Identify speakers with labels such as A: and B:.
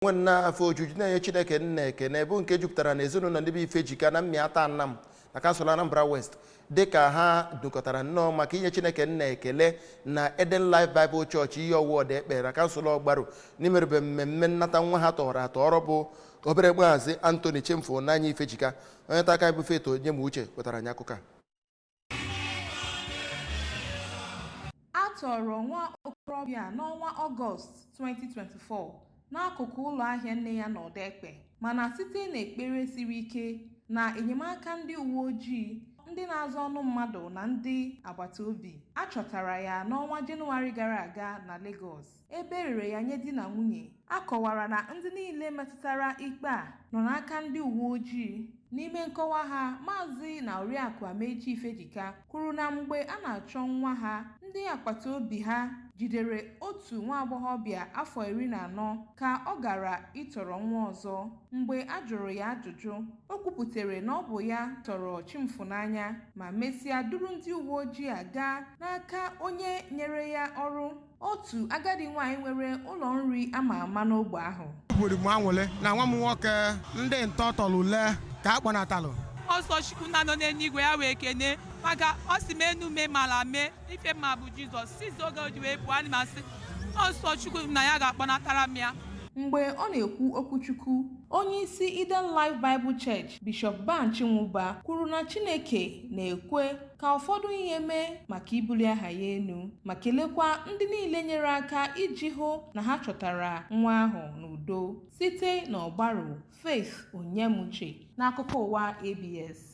A: Nwe nna afọ ojuju na-enye Chineke nna ekene bụ nke jupụtara na ezinụlọ ndị bụ Ifejika na Mmịata Anam na kansụl Anambra West, dịka ha dukọtara nnọọ maka inye Chineke nna ekele na Eden Life Bible Church, Iyi Ọwụọdị Ekpere na kansụl Ọgbaru, n'imerube mmemme nnata nwa ha tọrọ atọrọ bụ obere Maazị Anthony Chimfunanya Ifejika. Onye nta aka bụ Faith Onyemuche wetara anyị akụkọ a.
B: A tọrọ nwa okorobịa n'ọnwa Ọgọst 2024 n'akụkụ ụlọ ahịa nne ya n'Ọdekpe, mana site n'ekpere siri ike na enyemaka ndị uwe ojii, ndị na-azọ ọnụ mmadụ na ndị agbata obi, a chọtara ya n'ọnwa Jenụwarị gara aga na Lagos, ebe erere ya nye di na nwunye. A kọwara na ndị niile metụtara ikpe a nọ n'aka ndị uwe ojii. N'ime nkọwa ha, Maazị na Oriakụ Amechi Ifejika kwuru na mgbe a na-achọ nwa ha, ndị agbata obi ha jidere otu nwa agbọghọbịa afọ 14 ka ọ gara ịtọrọ nwa ọzọ. Mgbe a jụrụ ya ajụjụ, o kwupụtara na ọ bụ ya tọrọ Chimfunanya, ma mesịa duru ndị uwe ojii a gaa n'aka onye nyere ya ọrụ, otu agadi nwaanyị nwere ụlọ nri ama ama n'ogbe ahụ.
C: Obodo m anwụle na nwa m nwoke ndị ntọ tọrọ ule ka a kpọnatalụ.
D: Ọsọ Chukwu na-anọ n'eluigwe ya wee kene maka ọ sị m enu mee mala mee ife mma bụ Jizọs sizi oge o ji wee pụọ, ana m asị ọsọ Chukwu na ya ga-akpọnatara m ya.
B: Mgbe ọ na-ekwu okwuchukwu, onye isi Eden Life Bible Church, Bishop Ban Chinwụba, kwuru na Chineke na-ekwe ka ụfọdụ ihe mee maka ibuli aha ya elu, ma kelekwa ndị niile nyere aka iji hụ na ha chọtara nwa ahụ n'udo. Site n'Ọgbaru, Faith Onyemuche n'akụkọ ụwa ABS.